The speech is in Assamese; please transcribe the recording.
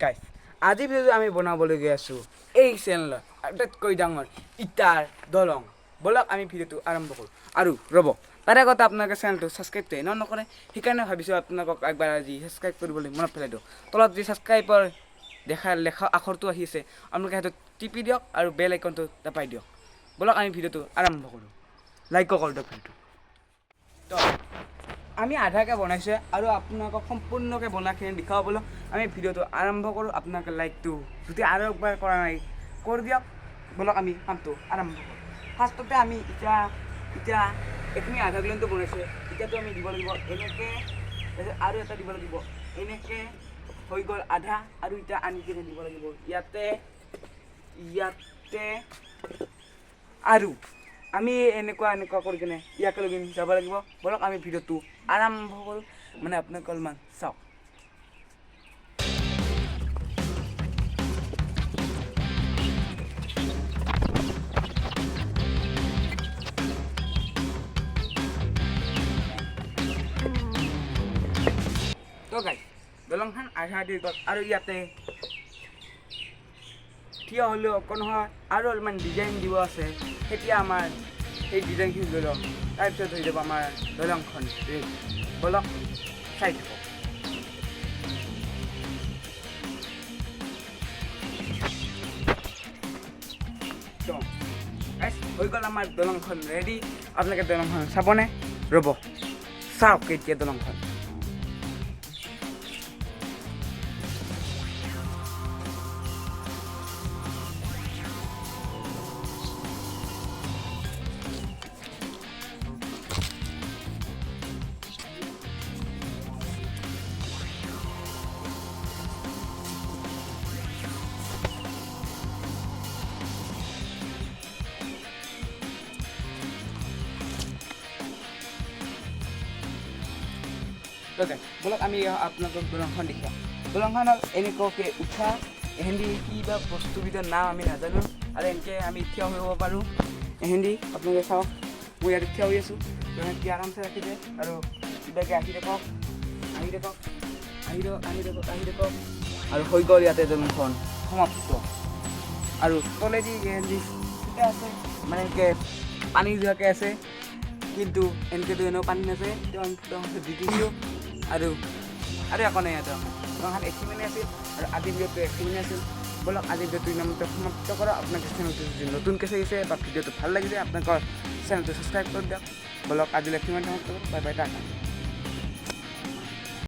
গাইছ, আজি ভিডিঅ'টো আমি বনাবলৈ গৈ আছোঁ এই চেনেলত আটাইতকৈ ডাঙৰ ইটাৰ দলং। ব'লক, আমি ভিডিঅ'টো আৰম্ভ কৰোঁ। আৰু ৰ'ব, তাৰে আগতে আপোনালোকে চেনেলটো ছাবস্ক্ৰাইবটো এনেও নকৰে, সেইকাৰণে ভাবিছোঁ আপোনালোকক একবাৰ আজি ছাবস্ক্ৰাইব কৰিবলৈ মনত পেলাই দিওঁ। তলত যি ছাবস্ক্ৰাইবৰ দেখা লেখা আখৰটো আহিছে, আপোনালোকে সেইটো টিপি দিয়ক আৰু বেল আইকনটো দবাই দিয়ক। ব'লক, আমি ভিডিঅ'টো আৰম্ভ কৰোঁ। লাইকো কৰি দিয়ক ভিডিঅ'টো। তো আমি আধাকৈ বনাইছোঁ আৰু আপোনালোকক সম্পূৰ্ণকৈ বনাখিনি দেখুৱাব। ব'লক, আমি ভিডিঅ'টো আৰম্ভ কৰোঁ। আপোনালোকে লাইকটো যদি আৰু একবাৰ কৰা নাই, কৰি দিয়ক। ব'লক, আমি কামটো আৰম্ভ কৰোঁ। ফাৰ্ষ্টতে আমি এতিয়া এতিয়া এইখিনি আধা কিলোটো বনাইছোঁ। এতিয়াতো আমি দিব লাগিব এনেকৈ, তাৰপিছত আৰু এটা দিব লাগিব এনেকৈ। হৈ গ'ল আধা। আৰু এতিয়া আনি কিনে দিব লাগিব ইয়াতে, ইয়াতে আৰু আমি এনেকুৱা এনেকুৱা কৰি কিনে ইয়াকে লগি যাব লাগিব। ব'লক, আমি ভিডিঅ'টো আৰম্ভ কৰোঁ। মানে আপোনালোকে অলপমান চাওক। তো গাইছ, দলংখন আধা দি গ'ল আৰু ইয়াতে থিয় হ'লেও অকণ নহয় আৰু অলপমান ডিজাইন দিব আছে। তেতিয়া আমাৰ সেই ডিজাইনখিনি লৈ ল'ম, তাৰপিছত হৈ যাব আমাৰ দলংখন ৰেডি। ব'লক, চাই থাকক। তো গাইছ, হৈ গ'ল আমাৰ দলংখন ৰেডি। আপোনালোকে দলংখন চাবনে? ৰ'ব, চাওক এতিয়া দলংখন। তো গাইছ, ব'লক, আমি আপোনালোকক দলংখন দেখুৱাম। দলংখন হ'ল এনেকুৱাকৈ উঠা। এহেন্দি কি বা বস্তুবিধৰ নাম আমি নাজানো। আৰু এনেকৈ আমি থিয় হ'ব পাৰোঁ এহেন্দি। আপোনালোকে চাওক, মই ইয়াতে থিয় হৈ আছোঁ। দলংখন আৰামছে ৰাখি দিয়ে আৰু কিবাকৈ আহি থাকক, আহি থাকক, আহি থাকক, আহি থাকক, আহি থাকক আৰু হৈ গ'ল ইয়াতে দলংখন সমাপ্ত। আৰু তলেদি এহেন্দি ঠিকে আছে, মানে এনেকৈ পানী যোৱাকৈ আছে, কিন্তু এনেকৈতো এনেও পানী নাযায়। তেওঁ আমি দলংখন দি দিছোঁ আৰু আৰু একো নাই ইয়াতে। দলংখন এইখিনিয়ে আছিল আৰু আজিৰ ভিডিঅ'টো এইখিনিয়ে আছিল। ব'লক, আজিৰ ভিডিঅ'টো ইমানতে সমাপ্ত কৰোঁ। আপোনালোকে চেনেলটো যদি নতুনকৈ চাইছে বা ভিডিঅ'টো ভাল লাগিছে, আপোনালোকৰ চেনেলটো ছাবস্ক্ৰাইব কৰি দিয়ক। ব'লক, আজিলৈ সিমান সমাপ্ত কৰোঁ। Bye bye, tata.